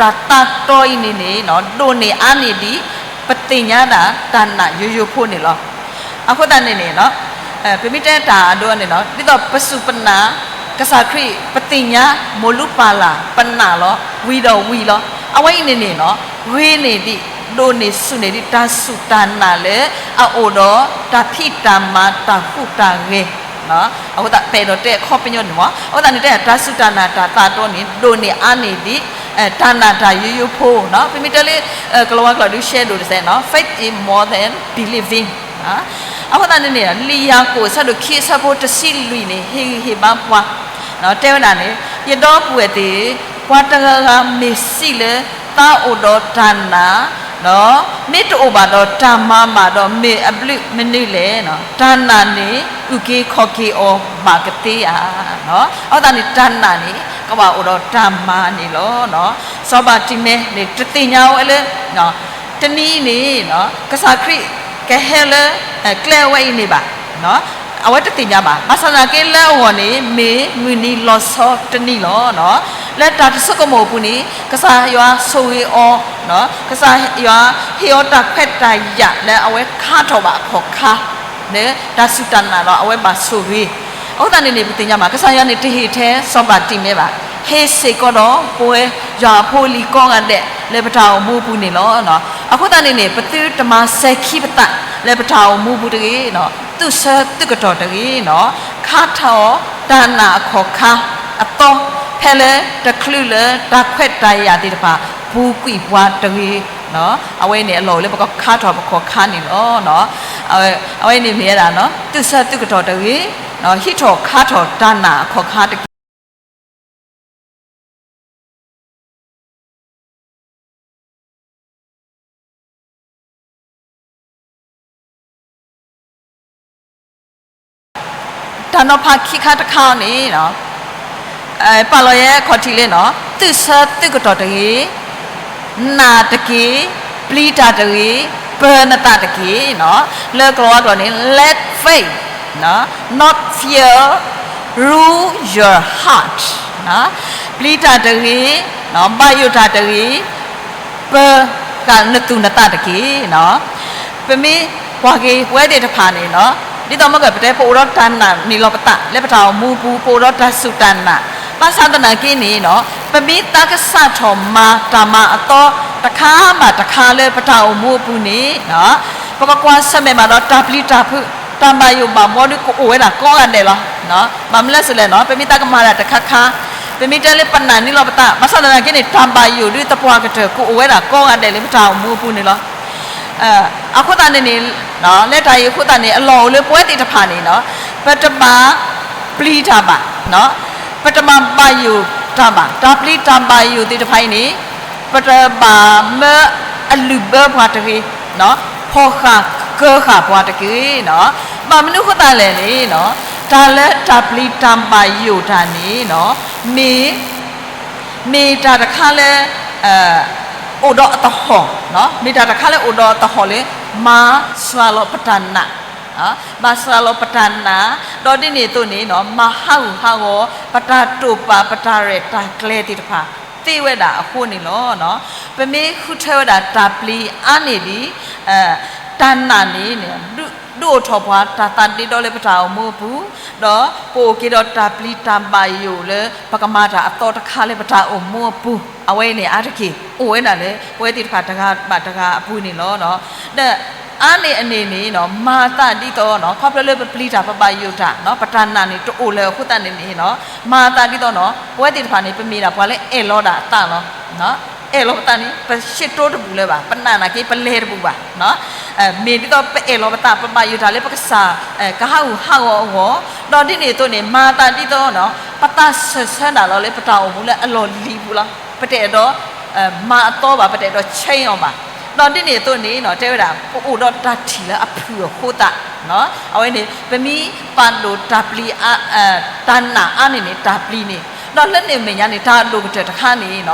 တၢ်သးတီအံၤန့ၣ်န့ၣ် ဒိၣ်န့ၢ်အါန့ၢ်ဒံး ပသ့ၣ်ညါဒၣ်တၢ်နာ်ယိယိဖိန့ၣ်လီၤ. အဃိသတးန့ၣ်န့ၣ် ပမ့ၢ်တဲတၢ်အဒိန့ၣ် ဒ်သိးပစူၢ်ပနာ် ကစၢ်ခရံာ် ပသ့ၣ်ညါ မိၢ်လူပၢ်လၢ် ပနာ်လီၤ ဝံၤဒီးဝံၤလီၤ. အဝဲအံၤန့ၣ်န့ၣ် ဂ့ၤန့ၢ်ဒံး ဒိၣ်န့ၢ်ဆူၣ်န့ၢ်ဒံး တၢ်စူၢ်တၢ်နာ်လၢ အအိၣ်ဒီးတၢ်ဖံးတၢ်မၤတၢ်ဟူးတၢ်ဂဲၤ အဃိသတးပဲာ်ဒီးတဲအခီပညီန့ၣ်မ့ၢ် အဃိသတးန့ၣ်တဲ တၢ်စူၢ်တၢ်နာ်တၢ်သးတီန့ၣ် ဒိၣ်န့ၢ်အါန့ၢ်ဒံး တၢ်နာ်တၢ်ယိယိဖိနီၤ. ပမ့ၢ်တဲလၢ ကလီၤဝါကျိာ်ဒုးရှဲဒိၣ်တစဲးနီၤ faith is more than believing. အဃိသတးန့ၣ်န့ၣ် လံာ်ယၤကိာ်အဆၢဒိၣ်ခံအဆၢဖိတဆံလွံၢ်န့ၣ် ဟ့ၣ်ဂံၢ်ဟ့ၣ်ဘါပှၤ တဲဝဲဒၣ်န့ၣ် ယဒီပုၢ်ဝဲၢ်သ့ၣ်ဧၢ, ပှၤတဂၤဂၤမ့ၢ်စံးလၢ သးအိၣ်ဒီးတၢ်နာ် မ့ၢ်တအိၣ်ဘၣ်ဒီးတၢ်မၤဘၣ်ဒီး မ့ၢ်အဘျုးမနုၤလဲၣ်. တၢ်နာ်န့ၣ် အုၣ်က့ၤခီၣ်က့ၤအီၤဘၣ်ကသ့ဧါ. အဃိသတးန့ၣ် တၢ်နာ်န့ၣ် ကဘၣ်အိၣ်ဒီးတၢ်မၤန့ၣ်လီၤ. စီၤဘၤတံၤမဲာ်န့ၣ် တသ့ၣ်ညါဝဲလၢ တနံၤအံၤန့ၣ် ကစၢ်ခရံာ်ကဟဲလၢ ကျဲအဝဲအံၤန့ၣ်ဘၣ်. အဝဲတသ့ၣ်ညါဘၣ်. ဘၣ်ဆၣ်သနာ်က့လၢအဂီၢ်န့ၣ် မ့ၢ်မုၢ်နံၤလီၤဆီတနံၤလီၤ. လၢတၢ်တဆိကမိၣ်အပူၤန့ၣ် ကစၢ်ယွၤဆိၣ်ဂ့ၤအီၤ, ကစၢ်ယွၤဟ့ၣ်အီၤတၢ်ခွဲးတၢ်ယာ်လၢအဝဲခါထီၣ်ဘၣ်အခီၣ်ခါ လၢတၢ်စူၢ်တၢ်နာ်ဒီးအဝဲဘၣ်ဆိၣ်ဂ့ၤ. အဃိသတးန့ၣ်န့ၣ် ပသ့ၣ်ညါဘၣ် ကစၢ်ယွၤန့ၣ်တဟ့ၣ်ထဲစီၤဘၤတံၤမဲာ်ဘၣ်. ဟ့ၣ်စ့ၢ်ကီးဒီးပဝဲယွၤအဖိအလံၤကိးဂၤဒဲးလၢပတၢ်အိၣ်မူအပူၤန့ၣ်လီၤ. အဃိသတးန့ၣ်န့ၣ် ပသုတမၤစဲၤခံပသးလၢပတၢ်အိၣ်မူပူၤတဂ့ၤ, သူၣ်ဆၢသုးကတီၢ်တဂ့ၤ, ခါထီၣ်တၢ်နာ်အခီၣ်ခါအသီ ဖဲလၢတချုးလၢတၢ်ခွဲးတၢ်ယာ်သ့ၣ်တဖၣ် ပူၤကွံာ်ပှၤတဂ့ၤ. အဝဲန့ၣ်အလီၢ်အိၣ်လၢပကခါထီၣ်ပခီၣ်ခါန့ၣ်လီၤ. အဝဲန့ၣ်မ့ၢ်ဝဲဒၣ် သူၣ်ဆၢသုးကတီၢ်တဂ့ၤ, ဟံးထီၣ်ခါထီၣ်တၢ်နာ်အခီၣ်ခါတက့ၢ်. တၢ်နီၤဖးခံခါတခါန့ၣ် ပာ်လီၤယဲခီၣ်ထံးလၢ သူၣ်ဆၢသုးကတီၢ်တဂ့ၤ, နာ်တက့ၢ်, ပျံၤတၢ်တဂ့ၤ, ပၢၤနသးတက့ၢ်. လၢကလီၤဝါကျိာ်န့ၣ် let faith not fear rule your heart, ပျံၤတၢ်တဂ့ၤ, ဘၣ်ယိၣ်တၢ်တဂ့ၤ, ပ, ဃာ်နသူၣ်နသးတက့ၢ်. ပမ့ၢ်ကွၢ်က့ၤပဝဲသ့ၣ်တဖၣ်န့ၣ်, ဒ်သိးမ့ၢ်ကပတဲ ပအိၣ်ဒီးတၢ်နာ်န့ၢ်လီၤပသးလၢပတၢ်အိၣ်မူအပူၤ, ပအိၣ်ဒီးတၢ်စူၢ်တၢ်နာ်, ဘၣ်ဆၣ်သနာ်က့န့ၣ်, ပမ့ၢ်သးကစၢ်ထီၣ်မၤတၢ်မၤအသီတခါဘၣ်တခါလၢပတၢ်အိၣ်မူအပူၤန့ၣ်, ပကကွၢ်ဆၢၣ်မဲာ်ဘၣ်ဒီးတၢ်ပျံၤတၢ်ဖုး, တၢ်ဘၣ်ယိၣ်ဘၣ်ဘီဒုးကအိၣ်ဝဲဒၣ်ကိးဂၤဒဲးလီၤ. ဘၣ်မနုၤလဲၣ်လဲၣ်န့ၣ်, ပမ့ၢ်သးကမၤတၢ်တခါခါ, ပမ့ၢ်တဲလၢပနာ်န့ၢ်လီၤပသး, ဘၣ်ဆၣ်သနာ်က့န့ၣ် တၢ်ဘၣ်ယိၣ်ဒုးသပှၢ်ကတၢၢ်ကအိၣ်ဝဲဒၣ်ကိးဂၤဒဲးလၢပတၢ်အိၣ်မူအပူၤန့ၣ်လီၤ. အဃိသတးန့ၣ်န့ၣ်, လၢတၢ်အံၤအဃိသတးန့ၣ် အလီၢ်အိၣ်လၢပဝဲသ့ၣ်တဖၣ်န့ၣ်, ပတဘၣ်ပျံၤတၢ်ဘၣ်, ပတဘၣ်ဘၣ်ယိၣ်တၢ်ဘၣ်. တၢ်ပျံၤတၢ်ဘၣ်ယိၣ်သ့ၣ်တဖၣ်အံၤန့ၣ်, ပတဘၣ်မၢအလုၢ်ဘၢပှၤတဂ့ၤ, ဖီၣ်ဃာ်ကၢဃာ်ပှၤတဂ့ၤ. ဘၣ်မနုၤအဃိသတးလဲၣ်န့ၣ်, တၢ်လၢတၢ်ပျံၤတၢ်ဘၣ်ယိၣ်တၢ်န့ၣ်, မ့ၢ် မ့ၢ်တၢ်တခါလၢ အိၣ်ဒီးအသဟီၣ်, မ့ၢ်တၢ်တခါလၢအိၣ်ဒီးအသဟီၣ်လၢ မၤစှၤလီၤပတၢ်နာ်, မၤစှၤလီၤပတၢ်နာ်, ဒီးဒ်န့ၣ်အသိးန့ၣ် မၤဟးဂူာ်ဟးဂီၤ ပတၢ်တိာ်ပာ်ပတၢ်ရဲၣ်တၢ်ကျဲၤသ့ၣ်တဖၣ် သ့ဝဲဒၣ်အဃိန့ၣ်လီၤ. ပမ့ၢ်ဃုထၢဝဲဒၣ်တၢ်ပျံၤအါန့ၢ်ဒံး တၢ်နာ်န့ၣ် ဒုးအိၣ်ထီၣ်ပှၤတၢ်သးဒ့ဒီလၢပတၢ်အိၣ်မူအပူၤ, ဒီးပအိၣ်က့ၤဒီးတၢ်ပျံၤတၢ်ဘၣ်ယိၣ်လၢ ပကမၤတၢ်အသီတခါလၢပတၢ်အိၣ်မူအပူၤ, အဝဲအံၤန့ၣ်အါတက့ၢ် အိၣ်ဝဲဒၣ်လၢ ပဝဲသ့ၣ်တဖၣ်တဂၤဘၣ်တဂၤအပူၤန့ၣ်လီၤ. ဒီးအါန့ၢ်အန့ၣ်န့ၣ် မၤအသးဒ်သိး ခီဖျိလၢပပျံၤတၢ်ပဘၣ်ယိၣ်တၢ် ပတၢ်နာ်န့ၣ်တအိၣ်လၢၤအဃိသတးန့ၣ်န့ၣ် မၤအသးဒ်သိး ပဝဲသ့ၣ်တဖၣ်န့ၣ် ပမ့ၢ်ဒၣ်ပှၤလၢအဲၣ်လီၤဒၣ်အသးလီၤ. အဲၣ်လီၤပသးန့ၣ် ပရှ့တိတဘူၣ်လၢၤဘၣ်, ပနာ်နာ်က့ ပလဲၤတဘူၣ်ဘၣ်. မ့ၢ်ဒ်သိးပအဲၣ်လီၤပသး ပဘၣ်ယိၣ်တၢ်လၢပကစၢ် ကဟးဂူာ်ဟးဂီၤအဂီၢ်, ဒီးဒ်န့ၣ်အသိးန့ၣ် မၤသးဒ်သိး ပသးစၢၢ်ဆၢဒၣ်လီၤလၢပတၢ်အိၣ်မူလၢအလီၢ်လံၤပူၤလီၤ. ပတအဲၣ်ဒိး မၤအသီဘၣ်, ပတအဲၣ်ဒိး change အီၤဘၣ်. ဒီးဒ်န့ၣ်အသိးန့ၣ် တဲဝဲဒၣ် ပအိၣ်ဒီးတၢ်ထံၣ်လၢအဖုၣ်အဃိသတး အဝဲန့ၣ် ပမ့ၢ်ပာ်ဒိၣ်တၢ်ပျံၤ တၢ်နာ်အါန့ၢ်န့ၣ် တၢ်ပျံၤန့ၣ်, ဒီးလၢန့ၣ်အမဲာ်ညါန့ၣ် တၢ်ဒိၣ်ကတၢၢ်တခါန့ၣ်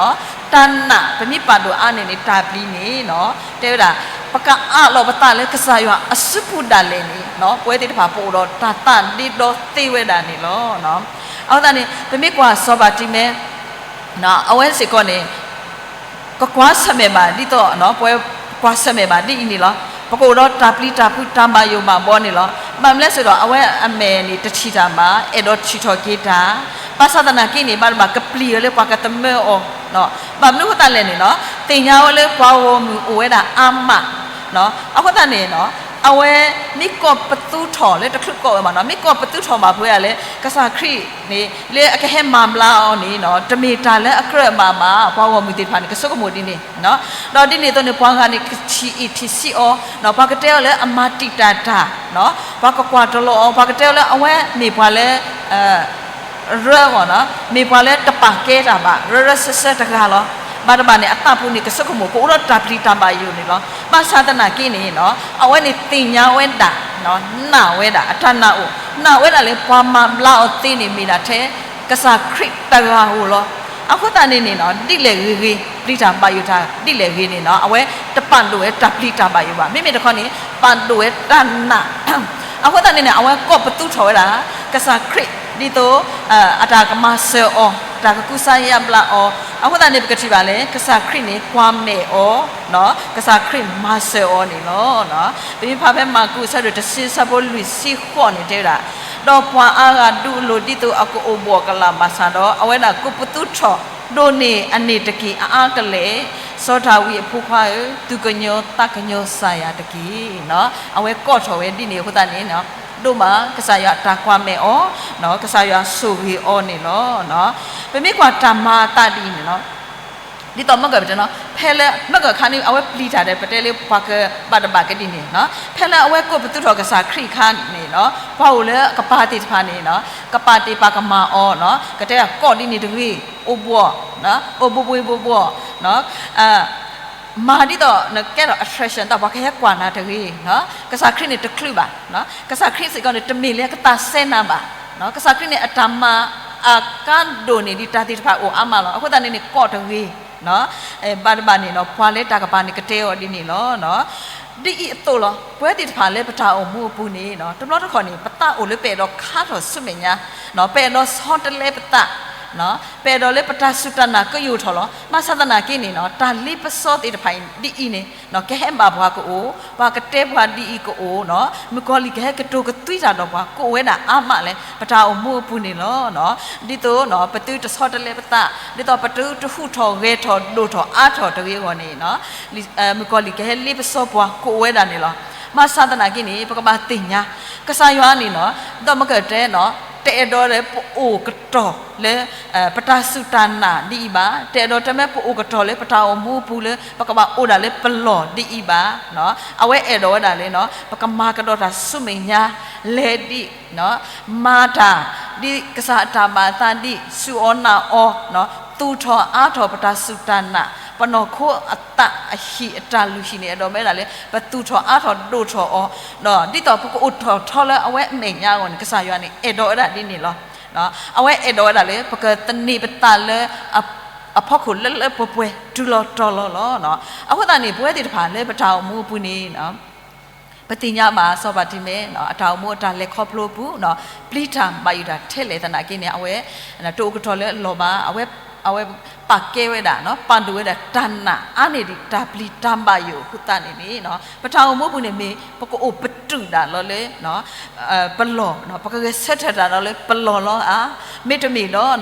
တၢ်နာ် ပမ့ၢ်ပာ်ဒိၣ်အါန့ၢ်န့ၣ် တၢ်ပျံၤန့ၣ် တဲဝဲဒၣ် ပကအးလီၤပသးလၢကစၢ်ယွၤအစုပူၤဒၣ်လဲာ်န့ၣ် ပဝဲသ့ၣ်တဖၣ် ပအိၣ်ဒီးတၢ်သးဒ့ဒီသ့ဝဲဒၣ်န့ၣ်လီၤ. အဃိသတးန့ၣ် ပမ့ၢ်ကွၢ်စီၤပၤတံၤမဲ အဝဲစ့ၢ်ကီးန့ၣ် ကကွၢ်ဆၢၣ်မဲာ်ဘၣ်ဒ်သိး ပဝဲကွၢ်ဆၢၣ်မဲာ်ဘၣ်ဒ်အံၤန့ၣ်လီၤ. ပကအိၣ်ဒီးတၢ်ပျံၤတၢ်ဖုးတၢ်ဘၣ်ယိၣ်ဘၣ်ဘီန့ၣ်လီၤ. ဘၣ်မနုၤလဲၣ်စ့ၢ်ကီး အဝဲအမဲာ်န့ၣ် တထံၣ်တၢ်ဘၣ်, အဲၣ်ဒိးထံၣ်ထီၣ်က့ၤတၢ်, ဘၣ်ဆၣ်သနာ်က့န့ၣ် ဘၣ်တဘၣ်ကပျံၤအီၤလၢပှၤကသမၢအီၤ, ဘၣ်မနုၤအဃိသတးလဲၣ်န့ၣ်လီၤ. သ့ၣ်ညါဝဲလၢပှၤဂီၢ်မုၢ်အိၣ်ဝဲဒၣ်အါမး, အဃိသတးန့ၣ် အဝဲမ့ၢ်ကိးပသူထီၣ်လၢတချုးကိးဝဲမးနီၤ, မ့ၢ်ကိးပသူထီၣ်ဘၣ်ဖဲအံၤလၢ ကစၢ်ခရံာ်န့ၣ် လၢအကဟဲမၤဘျါအီၤန့ၣ် တမ့ၢ်တၢ်လၢအကြၢးဘၣ်ဘၣ်, ပှၤဂီၢ်မုၢ်သ့ၣ်တဖၣ်န့ၣ် ကဆိကမိၣ်ဒ်န့ၣ်. ဒီးဒ်န့ၣ်အသိးန့ၣ် ပှၤဂၤန့ၣ် ကထံၣ်အံၣ်ထံၣ်ဆံးအီၤ, ပှၤကတဲအီၤလၢအမၤတံာ်တာ်တၢ်, ပှၤကကွၢ်တလီၤအီၤ, ပှၤကတဲအီၤလၢအဝဲမ့ၢ်ပှၤလၢ ရၢဂီၢ်နီၤ, မ့ၢ်ပှၤလၢတပာ်ကဲတၢ်ဘၣ်, ရၢရၢစၢစၢတဂၤလီၤ. ဘၣ်တဘၣ်န့ၣ် အသးပူၤန့ၣ် ကဆိကမိၣ် ကအိၣ်ဒီးတၢ်ပျံၤတၢ်ဘၣ်ယိၣ်န့ၣ်လီၤ. ဘၣ်ဆၣ်သနာ်က့န့ၣ် အဝဲန့ၣ်သ့ၣ်ညါဝဲဒၣ်, နာ်ဝဲဒၣ်, အတၢ်နာ်အိၣ်, နာ်ဝဲဒၣ်လၢပှၤမၤဘျါအီၤသ့န့ၣ် မ့ၢ်ဒၣ်ထဲ ကစၢ်ခရံာ်တဂၤဧိၤလီၤ. အဃိသတးန့ၣ်န့ၣ် ဒ်လဲၣ်ဂ့ၤဂ့ၤ ပျံၤတၢ်ဘၣ်ယိၣ်တၢ်ဒ်လဲၣ်ဂ့ၤန့ၣ် အဝဲတပာ်ဒိၣ်ဝဲတၢ်ပျံၤတၢ်ဘၣ်ယိၣ်ဘၣ်. မ့မ့ၢ်တခီန့ၣ် ပာ်ဒိၣ်ဝဲတၢ်နာ် အဃိသတးန့ၣ်န့ၣ် အဝဲကိးပသူထီၣ်ဝဲဒၣ် ကစၢ်ခရံာ် ဒ်သိး အတၢ်ကမၤစၢၤအီၤ, တၢ်ကကူစါယါဘျါအီၤ. အဃိသတးန့ၣ် ပကထံၣ်ဘၣ်လၢ ကစၢ်ခရံာ်န့ၣ် ကွၢ်မဲာ်အီၤ, ကစၢ်ခရံာ်မၤစၢၤအီၤန့ၣ်လီၤ. ပမ့ၢ်ဖးဖဲမၢ်ကူး အဆၢဒိၣ်တဆံ အဆၢဖိလွံၢ်ဆံဃိးန့ၣ် တဲဝဲဒၣ်, ဒီးပှၤအါဂၤဒုးအလိၤ ဒ်သိးအကအိၣ်ဘှီၣ်ကလာ်ဘၣ်ဆၣ်ဒီး အဝဲဒၣ်ကိးပသူထီၣ် ဒိၣ်န့ၢ်အန့ၣ်တက့ၢ် အအါကလဲာ်, စီၤဒၤဝံးအဖိခွါဧၢ, သူၣ်ကညီၤသးကညီၤစၢ်ယၤတက့ၢ်. အဝဲကိးထီၣ်ဝဲဒ်န့ၣ်အဃိသတးန့ၣ် ဒိၣ်မးကစၢ်ယွၤအတၢ်ကွၢ်မဲာ်အီၤ, ကစၢ်ယွၤဆိၣ်ဂ့ၤအီၤန့ၣ်လီၤ. ပမ့ၢ်ကွၢ်တၢ်မၤအသးဒ်အံၤန့ၣ်လီၤ. ဒ်သိးမ့ၢ်ကပတဲနီၤ, ဖဲလၢမ့ၢ်ကခါန့ၣ် အဝဲပျံၤတၢ်ဒီး ပတဲလၢပှၤကဘၣ်တဘၣ်ကဒ်န့ၣ်, ဖဲလၢအဝဲကိးပသူထီၣ်ကစၢ်ခရံာ်အခါန့ၣ်နီၤ, ပှၤအိၣ်လၢကပၤသ့ၣ်တဖၣ်န့ၣ်နီၤ, ကပာ်တ့ၢ်ပာ်ကမၣ်အီၤနီၤ, ကတဲကိးဒ်န့ၣ်တဂ့ၤ, အိၣ်ဘှီၣ်, အိၣ်ဘှီၣ်ဘှီၣ်ဘှီၣ်ဘှီၣ်, မၤဒ်သိးနကဲထီၣ် attraction ဒီးပှၤကဟဲကွၢ်နၤတဂ့ၤ, ကစၢ်ခရံာ်န့ၣ်တချုးဘၣ်, ကစၢ်ခရံာ်စ့ၢ်ကီးန့ၣ် တမ့ၢ်လၢကသးစဲနၤဘၣ်, ကစၢ်ခရံာ်န့ၣ် အတၢ်မၤအကါဒိၣ်န့ၢ်ဒံးတၢ်သ့ၣ်တဖၣ်အိၣ်အါမးလီၤ. အဃိသတးန့ၣ်န့ၣ် ကိးတဂ့ၤ, ဘၣ်တဘၣ်န့ၣ်နီၤ ပှၤလၢတၢ်ကပၤန့ၣ် ကတဲအီၤဒ်န့ၣ်လီၤ. ဒ်အံၤအသိးလီၤ. ပဝဲသ့ၣ်တဖၣ်လၢပတၢ်အိၣ်မူအပူၤန့ၣ် တဘျီတခီၣ်န့ၣ် ပသးအိၣ်လၢပအဲၣ်ဒိးခါထီၣ်ဆူမဲာ်ညါ, ပအဲၣ်ဒိးဆီတလဲပသး, ပအဲၣ်ဒိးလၢပတၢ်စူၢ်တၢ်နာ်ကယိာ်ထီၣ်လီၤ. ဘၣ်ဆၣ်သနာ်က့န့ၣ် တၢ်လ့ပစီသ့ၣ်တဖၣ်အံၤဒ်အံၤန့ၣ် ကဟဲဘၣ်ပှၤကအိၣ်, ပှၤကတဲပှၤဒ်အံၤကအိၣ်, မုၣ်ကီၤလံၢ်ကဟဲကတိၤကသွံတၢ်ဒီးပှၤ ကအိၣ်ဝဲဒၣ်အါမးလၢပတၢ်အိၣ်မူအပူၤန့ၣ်လီၤ. ဒ်သိးပသုတဆီတလဲပသး, ဒ်သိးပသုတဟူးထီၣ်ဂဲၤထီၣ်ဒိၣ်ထီၣ်အါထီၣ်တဂ့ၤအဂီၢ်န့ၣ် မုၣ်ကီၤလံၢ်ကဟဲလ့ပစီပှၤကအိၣ်ဝဲဒၣ်န့ၣ်လီၤ. ဘၣ်ဆၣ်သနာ်က့န့ၣ် ပကဘၣ်သ့ၣ်ညါ ကစၢ်ယွၤန့ၣ် ဒီးမ့ၢ်ကတဲ တအဲၣ်ဒိးလၢပအိၣ်ကတီၢ်လၢ ပတၢ်စူၢ်တၢ်နာ်ဒ်အံၤဘၣ်, တအဲၣ်ဒိးတမ့ၢ်ပအိၣ်ကတီၢ်လၢပတၢ်အိၣ်မူအပူၤလၢ ပကဘၣ်အိၣ်ဒၣ်လၢပလီၢ်ဒ်အံၤဘၣ်. အဝဲအဲၣ်ဒိးဝဲဒၣ်လၢ ပကမၤကဒီးတၢ်ဆူမဲာ်ညါ လဲၤဒံး မၤတၢ် ဒ်ကစၢ်အတၢ်ဘၣ်အသးဒံး စူၢ်အီၤနာ်အီၤ, သူၣ်ထီၣ်အါထီၣ်ပတၢ်စူၢ်တၢ်နာ်, ပနီၢ်ခိအသးအဟံၣ်အတၢ်လုၢ်ဟံၣ်န့ၣ် အဲၣ်ဒိးမ့ၢ်ဝဲဒၣ်လၢ ပသူၣ်ထီၣ်အါထီၣ်ဒိၣ်ထီၣ်အီၤ, ဒ်သိးပကအိၣ်ထီၣ်ထီလၢအဝဲအမဲာ်ညါအဂီၢ်န့ၣ် ကစၢ်ယွၤန့ၣ် အဲၣ်ဒိးဝဲဒၣ်ဒ်န့ၣ်လီၤ. အဝဲအဲၣ်ဒိးဝဲဒၣ်လၢ ပကသန့ၤပသးလၢ အဖီခိၣ်လၢလၢပှဲၤပှဲၤတုၤလီၤတီၤလီၤလီၤ. အဃိသတးန့ၣ် ပဝဲသ့ၣ်တဖၣ်လၢပတၢ်အိၣ်မူအပူၤန့ၣ် ပသ့ၣ်ညါဘၣ်စီၤပၤတံၤမ့ၢ် အတၢ်အိၣ်မူအတၢ်လဲၤခီဖျိအပူၤ ပျံၤတၢ်ဘၣ်ယိၣ်တၢ်ထဲလဲၣ်သနာ်က့န့ၣ် အဝဲ တအိၣ်ကတီၢ်လၢအလီၢ်ဘၣ်. အဝဲ အဝဲပာ်ကဲဝဲဒၣ် ပာ်ဒိၣ်ဝဲဒၣ်တၢ်နာ်အါန့ၢ်ဒံးတၢ်ပျံၤတၢ်ဘၣ်ယိၣ်အဃိသတးန့ၣ်န့ၣ် ပတၢ်အိၣ်မူအပူၤန့ၣ်မ့ၢ် ပကအိၣ်ပတုာ်ဒၣ်လီၤလၢ ပလီၢ်, ပကဂဲၤဆၢထၢၣ်တၢ်ဒီးလၢပလီၢ်လီၤဧါ. မ့တမ့ၢ်ဒီး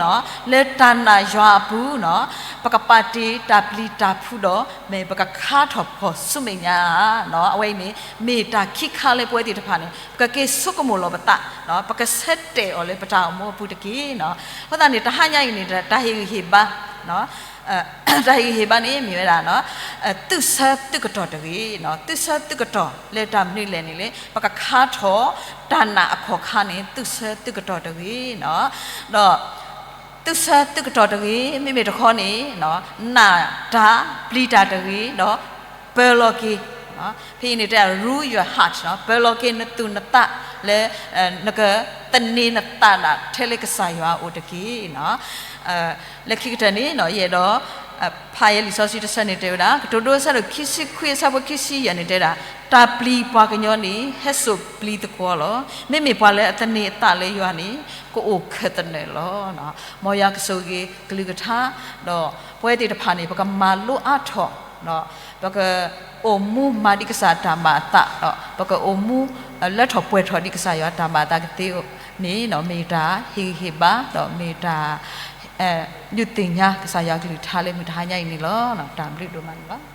လၢတၢ်နာ်ယွၤအပူၤ ပကပာ်တ့ၢ်တၢ်ပျံၤတၢ်ဖုးဒီး မ့ၢ်ပကခါထီၣ်ဖီၣ်ဆူမဲာ်ညါဧါ. အဝဲအံၤန့ၣ် မ့ၢ်တၢ်ခံခါလၢပဝဲသ့ၣ်တဖၣ်န့ၣ် ပကက့ၤဆိကမိၣ်လီၤပသး, ပကဆၢတဲာ်အီၤလၢပတၢ်အိၣ်မူအပူၤတက့ၢ်. အဃိသတးန့ၣ် တဟါညါအံၤန့ၣ် တၢ်ဟ့ၣ်ဂံၢ်ဟ့ၣ်ဘါ တၢ်ဟ့ၣ်ဂံၢ်ဟ့ၣ်ဘါန့ၣ်မ့ၢ်ဝဲဒၣ် သုးဆၢသုးကတီၢ်တဂ့ၤ, သုးဆၢသုးကတီၢ်လၢတၢ်မနုၤလဲၣ်န့ၣ်လၢ ပကခါထီၣ်တၢ်နာ်အခီၣ်ခါန့ၣ် သုးဆၢသုးကတီၢ်တဂ့ၤ, ဒီး သုးဆၢသုးကတီၢ်တဂ့ၤ, မ့မ့ၢ်တခီန့ၣ် နာ်တၢ်ပျံၤတၢ်တဂ့ၤ, ဒီးပၢၤလီၤက့ၤ ဖဲအံၤန့ၣ်တဲ rule your heart ပၢၤလီၤက့ၤနသူၣ်နသးလၢ နကသန့ၤနသးဒၣ်ထဲလၢကစၢ်ယွၤအအိၣ်တက့ၢ်. လၢခံကတၢၢ်န့ၣ် ယအဲၣ်ဒိး ဖးယဲလံာ်စီဆှံတဆၢန့ၣ်တဲဝဲဒၣ် ကတိၤဒိအဆၢဒိၣ်ခံဆံခွံ အဆၢဖိခံဆံယဲၢ်န့ၣ်တဲဝဲဒၣ် တၢ်ပျံၤပှၤကညီန့ၣ် ဟဲစိာ်ပျံၤသကွီၤလီၤ. မ့မ့ၢ်ပှၤလၢအသန့ၤအသးလၢယွၤန့ၣ် ကအိၣ်ခၢၣ်သနၢၣ်လီၤ. မ်ယွၤကဆိၣ်ဂ့ၤကလုၢ်ကထါ ဒီးပဝဲသ့ၣ်တဖၣ်န့ၣ် ပကမၤလိအါထီၣ် ပကအိၣ်မူမၤဒံးကစၢ်တၢ်ဘၣ်အသး ဒီးပကအိၣ်မူ လၢထီၣ်ပှဲၤထီၣ်ဒံးကစၢ်ယွၤတၢ်ဘၣ်အသးကသ့န့ၣ် မ့ၢ်တၢ်ဟ့ၣ်ဂံၢ်ဟ့ၣ်ဘါ ဒီးမ့ၢ်တၢ် ဒုးသ့ၣ်ညါကစၢ်ယွၤကလုၢ်ကထါလၢမုၢ်တဟါညါအံၤန့ၣ်လီၤ. တၢ်ဘျုးဒိၣ်မးန့ၣ်လီၤ.